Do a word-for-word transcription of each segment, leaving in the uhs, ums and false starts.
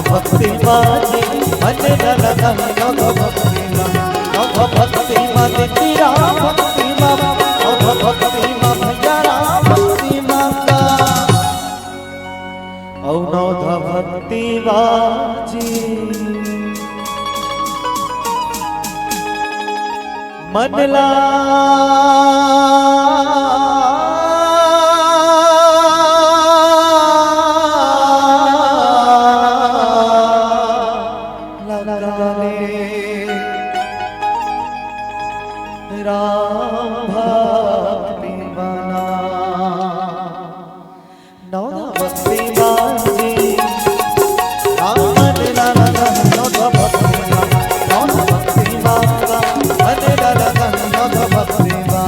भक्ति मा जी, मन न लगन नव भक्ति मा, नव भक्ति मा दीदी राम भक्ति मा, नव भक्ति मा भैया राम भक्ति मा का। औ नव भक्ति मा जी, मन ला लगा ले राम भक्ति बना। नौ भक्ति बाजी, राम लाला नौ भक्ति मा, नौ भक्ति मा, मन लाला नौ भक्ति मा।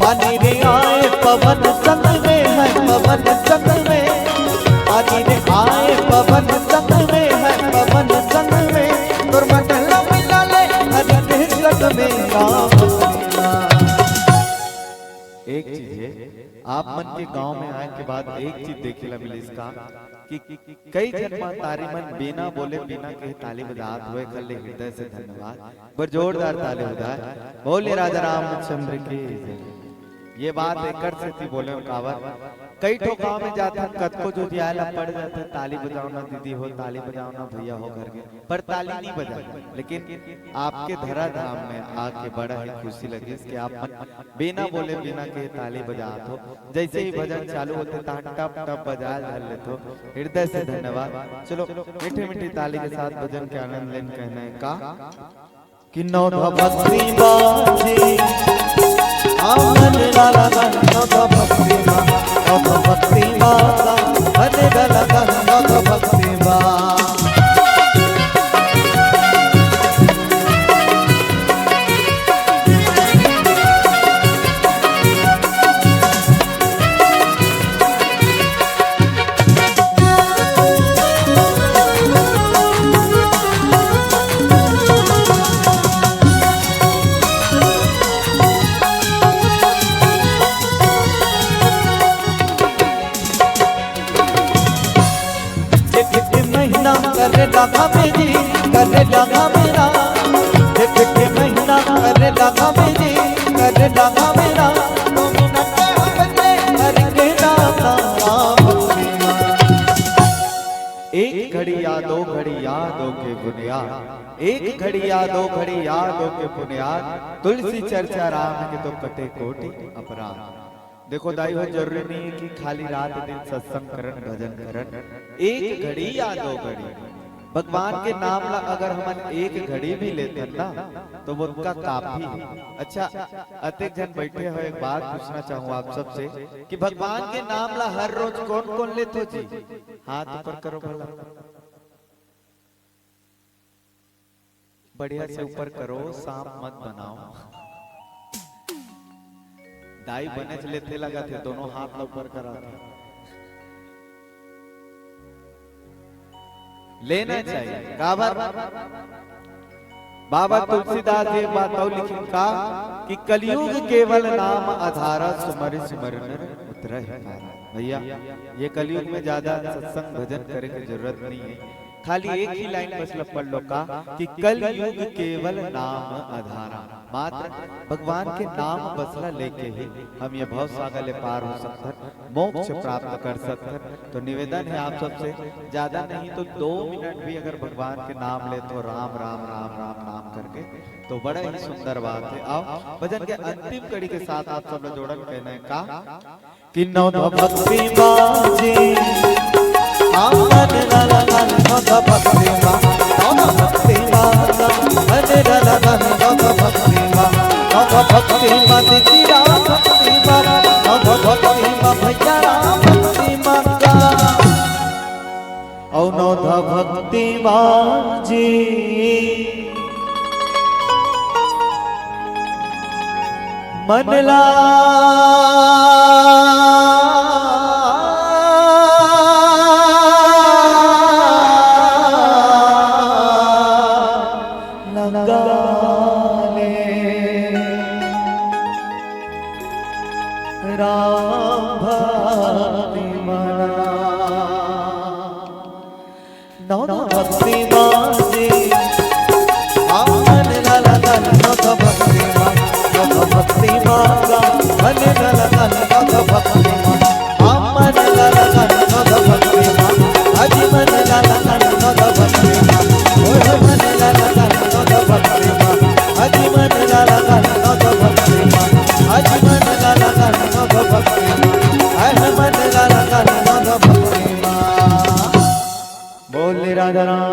पानी रे आए पवन संग में, है पवन संग में। पानी रे आए पवन संग में, है पवन संग में। तोर मन ला मिला ले हरि के संग में, राम भक्ति मा। एक चीज है, आप मन के गांव में आए के बाद एक चीज देखे ला मिलिस का कि कई झन महतारी मन बिना बोले, बिना कहे ताली बजात होय, एखर ले हृदय से धन्यवाद। बर जोरदार ताली बजाए। बोले राजा रामचंद्र की जय। ये बात एकर सेती बोले हंव काबर, कई ठो गांव में जाथन, कतको जोधियाए ला पड़ जाथे, ताली बजाओ ना दीदी हो, ताली बजाओ ना भैया हो करके, पर ताली नहीं बजा। लेकिन आपके धरा धाम में आके बड़ा ही खुशी लगिस कि आप मन बिना बोले, बिना कहे ताली बजात हो। जैसे ही भजन चालू होथे, तहाँ टप टप बजाए धर लेथो। हृदय से धन्यवाद। चलो, मीठे मीठे ताली के साथ भजन के आनंद लेन कहना है का कि नौ भक्ति बाजी, आनंद लाला नौ भक्ति मा, नौ भक्ति मा, हरे लाला नौ भक्ति मा। जेठ के महीना करे लागा मेरी, करे लागा मेरा। जेठ के महीना करे लागा मेरी, करे लागा मेरा। दो मिनट हो गए हरि के नाम ला, राम भक्ति मा। एक घड़ी या दो घड़ी याद हो के बुनियाद, एक घड़ी या दो घड़ी याद हो के बुनियाद, तुलसी चर्चा राम के तो कटे कोटि अपराध। देखो दाई हो, जरूरी नहीं है कि खाली रात दिन सत्संग करन, भजन करन, एक घड़ी या दो घड़ी भगवान के नाम ला अगर हमन एक घड़ी भी लेथन ना, तो वो का काफी है। अच्छा, अतेक झन बैठे हो, एक बात पूछना चाहूँ आप सबसे कि भगवान के नाम ला हर रोज कौन कौन लेथो जी? हाथ ऊपर करो भला। बढ़िया से ऊपर करो, सांप मत बनाओ। दाई बनेच लेथे लगा थे, दोनों हाथ ला ऊपर करा थे। लेना चाहिए। काबर? बाबा तुलसीदास जी एक बात और लिखिन का कि कलयुग केवल नाम आधारा, सुमरि सुमरि नर उतरहि पारा। भैया, ये कलयुग में ज्यादा सत्संग भजन करे के जरूरत नहीं है। खाली एक ही लाइन बस ल पढ़ लो का कि कलयुग केवल नाम आधारा। मात्र भगवान के नाम बस ल लेके ही हम ये भव सागर ले पार हो सकथन, मोक्ष प्राप्त कर सकथन। तो निवेदन है आप सबसे, ज्यादा नहीं तो दो मिनट भी अगर भगवान के नाम लेथो, राम राम राम राम नाम करके, तो बड़ा ही सुंदर बात है। आओ भजन के अंतिम कड़ी के साथ आप सब लोग जोड़न कहना है का कि नौ भक्ति बाजी, आमन लाला लाल नौ भक्ति बा, नौ भक्ति बा, हरे लाला लाल नौ भक्ति बा, नौ भक्ति बा, दीदी राम भक्ति बा, नौ भक्ति बा, भैया राम भक्ति बा का। औ नौ भक्ति बा जी मन ला लगा ले राम भक्ति मना। नौ नौ भक्ति माँ जी, आ मन ला लगा ले नौ नौ भक्ति माँ, नौ नौ भक्ति माँ का, मन ला लगा ले नौ नौ भक्ति माँ, आ मन ला लगा ले नौ नौ भक्ति माँ, अजी मन ला लगा ले नौ नौ भक्ति माँ, ओए होए मन ला लगा ले नौ नौ भक्ति माँ, अजी मन ला लगा ले नौ नौ भक्ति माँ, अजी मन ला लगा ले नौ नौ भक्ति माँ, आय हाय मन ला लगा ले नौ नौ भक्ति माँ। बोले राधा राम।